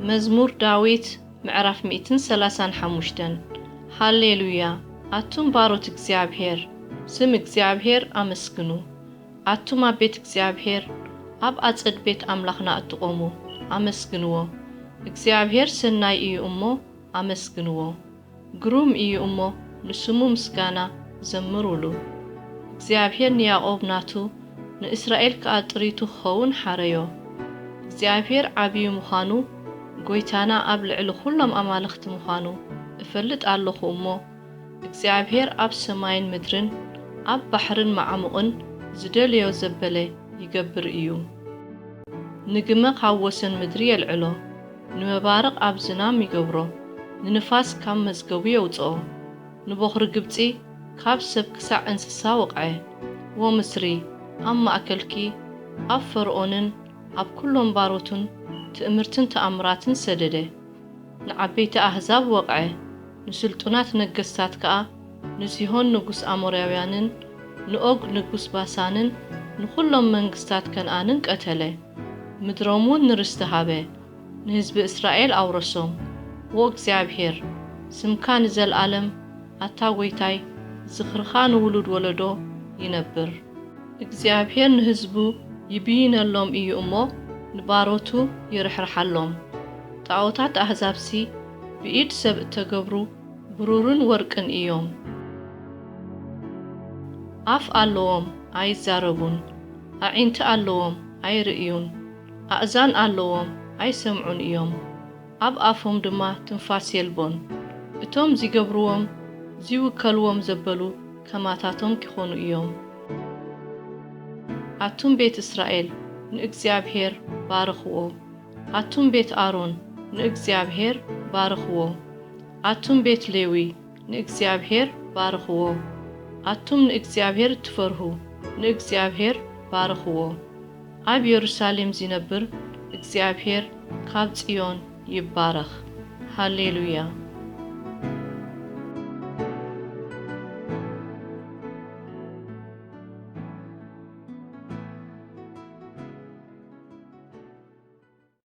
መዝሙር ዳዊት ምዕራፍ ሚእትን ሰላሳን ሓሙሽተን። ሃሌሉያ! ኣቱም ባሮት እግዚኣብሔር፣ ስም እግዚኣብሔር ኣመስግኑ። ኣቱም ኣብ ቤት እግዚኣብሔር፣ ኣብ ኣጸድ ቤት ኣምላኽና እትቖሙ፣ ኣመስግንዎ። እግዚኣብሔር ሰናይ እዩ እሞ ኣመስግንዎ። ግሩም እዩ እሞ ንስሙ ምስጋና ዘምሩሉ። እግዚኣብሔር ንያዕቆብ ናቱ፣ ንእስራኤል ከኣ ጥሪቱ ክኸውን ሓረዮ። እግዚኣብሔር ዓብዩ ምዃኑ፣ ጐይታና ኣብ ልዕሊ ኵሎም ኣማልኽቲ ምዃኑ እፈልጥ ኣለኹ እሞ፣ እግዚኣብሔር ኣብ ሰማይን ምድርን፣ ኣብ ባሕርን መዓሙቕን ዝደለዮ ዘበለ ይገብር እዩ። ንግመ ካብ ወሰን ምድሪ የልዕሎ፣ ንመባርቕ ኣብ ዝናም ይገብሮ፣ ንንፋስ ካብ መዝገቡ የውጽኦ። ንቦኽሪ ግብጺ ካብ ሰብ ክሳዕ እንስሳ ወቕዐ። ዎ ምስሪ፣ ኣብ ማእከልኪ፣ ኣብ ፈርኦንን ኣብ ኵሎም ባሮቱን ትእምርትን ተኣምራትን ሰደደ። ንዓበይቲ ኣህዛብ ወቕዐ፣ ንስልጡናት ነገስታት ከኣ፣ ንሲሆን ንጉስ ኣሞራውያንን ንኦግ ንጉስ ባሳንን ንኹሎም መንግስታት ከነኣንን ቀተለ። ምድሮም እውን ንርስቲ ሃበ፣ ንህዝቢ እስራኤል ኣውረሶም። ዎ እግዚኣብሔር፣ ስምካ ንዘለኣለም፣ ኣታ ጐይታይ፣ ዝኽርኻ ንውሉድ ወለዶ ይነብር። እግዚኣብሔር ንህዝቡ ይብይነሎም እዩ እሞ፣ ንባሮቱ ይርሕርሓሎም። ጣዖታት ኣህዛብሲ ብኢድ ሰብ እተገብሩ ብሩርን ወርቅን እዮም። ኣፍ ኣለዎም ኣይዛረቡን፣ ኣዒንቲ ኣለዎም ኣይርእዩን፣ ኣእዛን ኣለዎም ኣይሰምዑን እዮም፣ ኣብ ኣፎም ድማ ትንፋስ የልቦን። እቶም ዚገብርዎም ዚውከልዎም ዘበሉ ከማታቶም ኪኾኑ እዮም። ኣቱም ቤት እስራኤል ንእግዚኣብሔር ባርኽዎ። ኣቱም ቤት ኣሮን ንእግዚኣብሔር ባርኽዎ። ኣቱም ቤት ሌዊ ንእግዚኣብሔር ባርኽዎ። ኣቱም ንእግዚኣብሔር እትፈርሁ ንእግዚኣብሔር ባርኽዎ። ኣብ የሩሳሌም ዚነብር እግዚኣብሔር ካብ ጽዮን ይባረኽ። ሃሌሉያ።